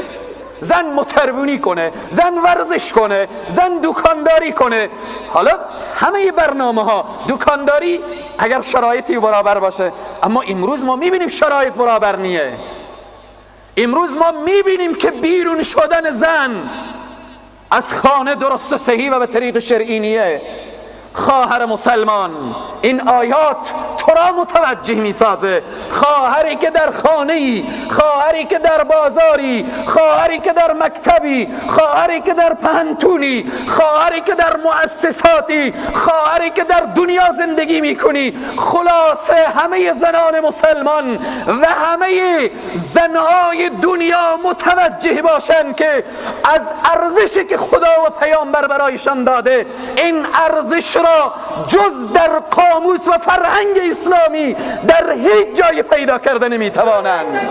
زن متربونی کنه، زن ورزش کنه، زن دکانداری کنه؟ حالا همه برنامه ها دکانداری اگر شرایطی برابر باشه، اما امروز ما میبینیم شرایط برابر نیه. امروز ما میبینیم که بیرون شدن زن از خانه درست و صحیح و به طریق شرعی نیه. خواهر مسلمان، این آیات تو را متوجه میسازه. خواهری که در خانه‌ای، خواهری که در بازاری، خواهری که در مکتبی، خواهری که در پهنتونی، خواهری که در مؤسساتی، خواهری که در دنیا زندگی میکنی، خلاصه همه زنان مسلمان و همه زنهای دنیا متوجه باشند که از ارزشی که خدا و پیامبر برایشان داده، این ارزش را جز در قاموس و فرهنگ اسلامی در هیچ جای پیدا کرده نمیتوانند.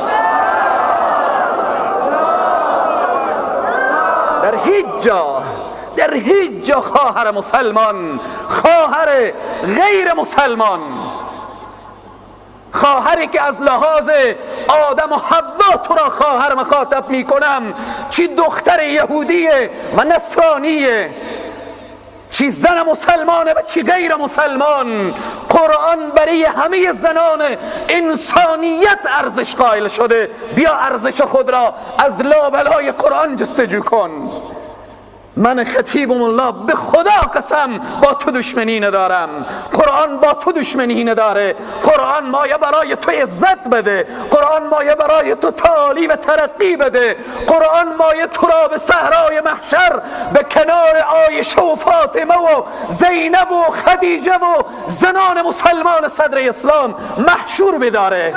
در هیچ جا، در هیچ جا خواهر مسلمان، خواهر غیر مسلمان، خواهری که از لحاظ آدم و حوا تو را خواهر مخاطب میکنم، چی دختر یهودیه و نصرانیه، چی زن مسلمانه و چی غیر مسلمان، قرآن برای همه زنان انسانیت ارزش قائل شده. بیا ارزش خود را از لابلای قرآن جستجو کن. من خطیبم الله، به خدا قسم با تو دشمنی ندارم، قرآن با تو دشمنی نداره، قرآن مایه برای تو عزت بده، قرآن مایه برای تو تعالی و ترقی بده، قرآن مایه تو را به صحرای محشر به کنار عایشه و فاطمه و زینب و خدیجه و زنان مسلمان صدر اسلام محشور بداره.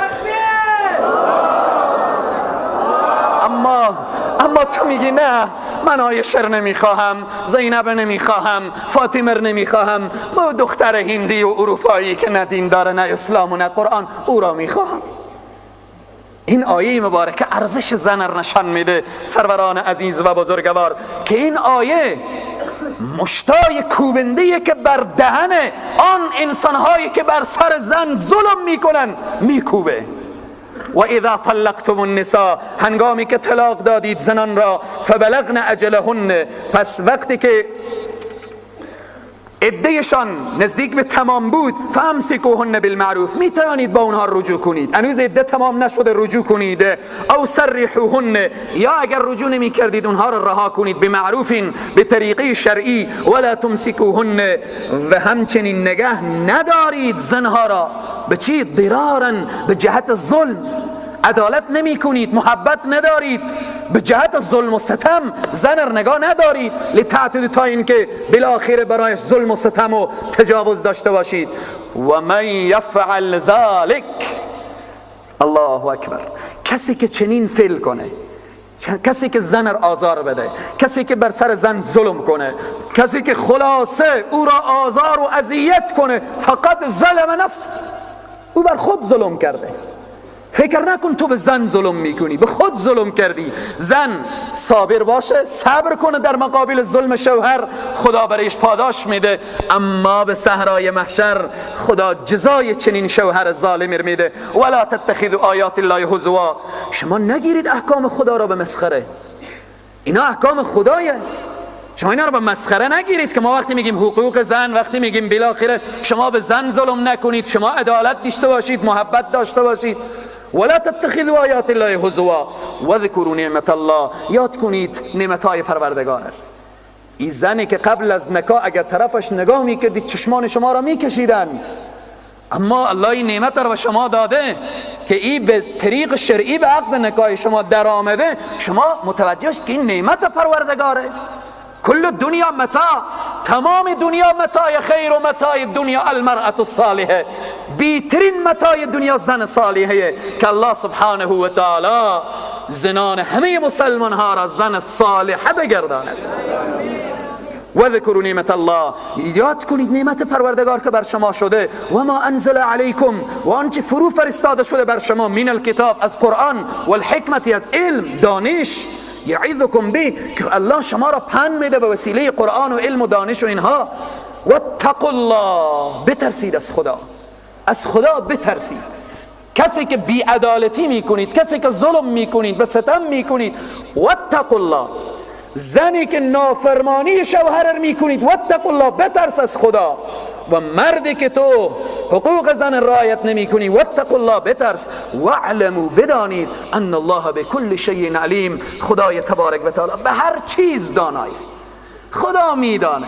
اما تو میگی نه، من عایشه رو نمیخواهم، زینب نمیخواهم، فاطمه رو نمیخواهم، ما دختر هندی و اروپایی که نه دین داره نه اسلام و نه قرآن، او را میخواهم. این آیه مبارکه ارزش زن رو نشان میده سروران عزیز و بزرگوار، که این آیه مشتای کوبنده‌ای که بر دهن آن انسانهایی که بر سر زن ظلم میکنن میکوبه. و اذا طلقتم النساء، هنگامی که طلاق دادید زنان را، فبلغن اجلهن، پس وقتی که عدهشان نزدیک به تمام بود، فامسکوهن بالمعروف، می توانید با اونها رجوع کنید، هنوز عده تمام نشده رجوع کنید، او سرحوهن، یا اگر رجوع نمی کردید اونها را رها کنید، بمعروف، به طریقه شرعی، ولا تمسکوهن، و همچنین نگه ندارید زنها را به چی؟ ضرارا، به جهت ظلم، عدالت نمی کنید، محبت ندارید، به جهت ظلم و ستم زن را نگاه ندارید، لتعتدوا، تا اینکه بالاخره برایش ظلم و ستم و تجاوز داشته باشید. و من یفعل ذلک، الله اکبر، کسی که چنین فعل کنه، کسی که زن را آزار بده، کسی که بر سر زن ظلم کنه، کسی که خلاصه او را آزار و اذیت کنه، فقط ظلم نفس، او بر خود ظلم کرده. فکر نکن تو به زن ظلم میکنی، به خود ظلم کردی. زن صابر باشه، صبر کنه در مقابل ظلم شوهر، خدا برایش پاداش میده، اما به صحرای محشر خدا جزای چنین شوهر ظالم میده. ولا تتخذوا آیات الله هزوا، شما نگیرید احکام خدا را به مسخره، اینا احکام خدایه، شما اینا رو به مسخره نگیرید که ما وقتی میگیم حقوق زن، وقتی میگیم بالاخره شما به زن ظلم نکنید، شما عدالت داشته باشید، محبت داشته باشید. ولا تتخذوا آیات الله هزوا واذکروا نعمت الله، یاد کنید نعمتهای پروردگار. این زنی که قبل از نکاح اگر طرفش نگاه میکردید چشمان شما را میکشیدن، اما الله این نعمت را به شما داده که این به طریق شرعی به عقد نکاح شما در آمده، شما متوجه شد که این نعمت پروردگاره. کل دنیا متاع، تمام دنیا متاع خیر و متاع دنیا المرأة الصالحه، بیترین متاع دنیا زن صالحه که الله سبحانه و تعالی زنان همه مسلمان ها را زن صالحه بگرداند. وذکروا نعمت الله، یاد کنید نعمت پروردگار که بر شما شده، و ما انزل علیکم، و آنچه فرو فرستاده شده بر شما، من الکتاب، از قرآن، والحکمت، از علم، دانش، یعظکم به، که الله شما را پند میده به وسیله قرآن و علم و دانش و اینها. واتقوا الله، بترسید از خدا، از خدا بترسید. کسی که بی‌عدالتی میکنید، کسی که ظلم میکنید، به ستم میکنید، واتقوا الله. زنی که نافرمانی شوهر میکنید، واتقوا الله، بترس از خدا. و مردی که تو حقوق زن رعایت نمی کنی، واتقوا الله، بترس. واعلموا، بدانید، ان الله بكل شیء علیم، خدای تبارک و تعالی به هر چیز دانای. خدا میدانه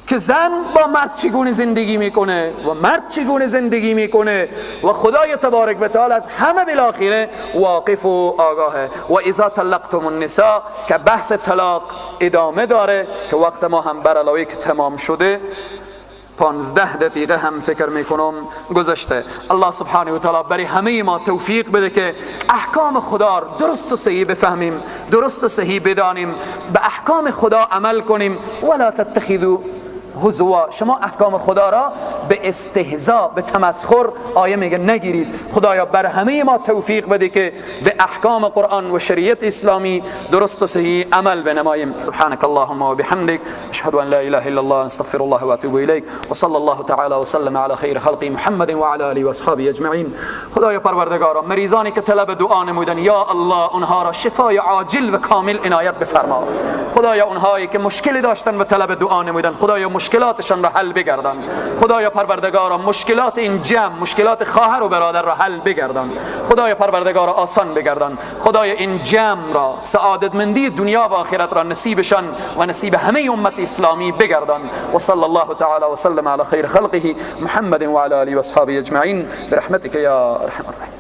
که زن با مرد چگونه زندگی میکنه و مرد چگونه زندگی میکنه، و خدای تبارک و تعالی از همه بالاخره واقف و آگاهه. و اذا طلقتم النساء، که بحث طلاق ادامه داره که وقت ما هم بر علاوه که تمام شده 15 دقیقه هم فکر میکنم گذشته. الله سبحانه و تعالی برای همه ما توفیق بده که احکام خدا درست و صحیح بفهمیم، درست و صحیح بدانیم، به احکام خدا عمل کنیم. ولا تتخذوا هزوا، شما احکام خدا را به استهزا، به تمسخر، آیه میگه نگیرید. خدایا بر همه ما توفیق بده که به احکام قرآن و شریعت اسلامی درست و صحیح عمل بنماییم. سبحانك اللهم وبحمدك، اشهد ان لا اله الا الله، استغفر الله واتوب الیک، وصلی الله تعالی وسلم علی خیر خلق محمد وعلى آله واصحابه اجمعین. خدایا پروردگارا، مریضانی که طلب دعا نمودن، یا الله اونها را شفای عاجل و کامل عنایت بفرما. خدایا اونهایی که مشکلی داشتن و طلب دعا نمودن، خدایا مشکلاتشان را حل بگردان. خدایا پروردگارا مشکلات این جمع، مشکلات خواهر و برادر را حل بگردان. خدایا پروردگارا آسان بگردان. خدایا این جمع را سعادتمندی دنیا و آخرت را نصیبشان و نصیب همه امت اسلامی بگردان. و صلی الله تعالی و سلم علی خیر خلقه محمد و علی آله و اصحابه اجمعین برحمتک یا ارحم الراحمین.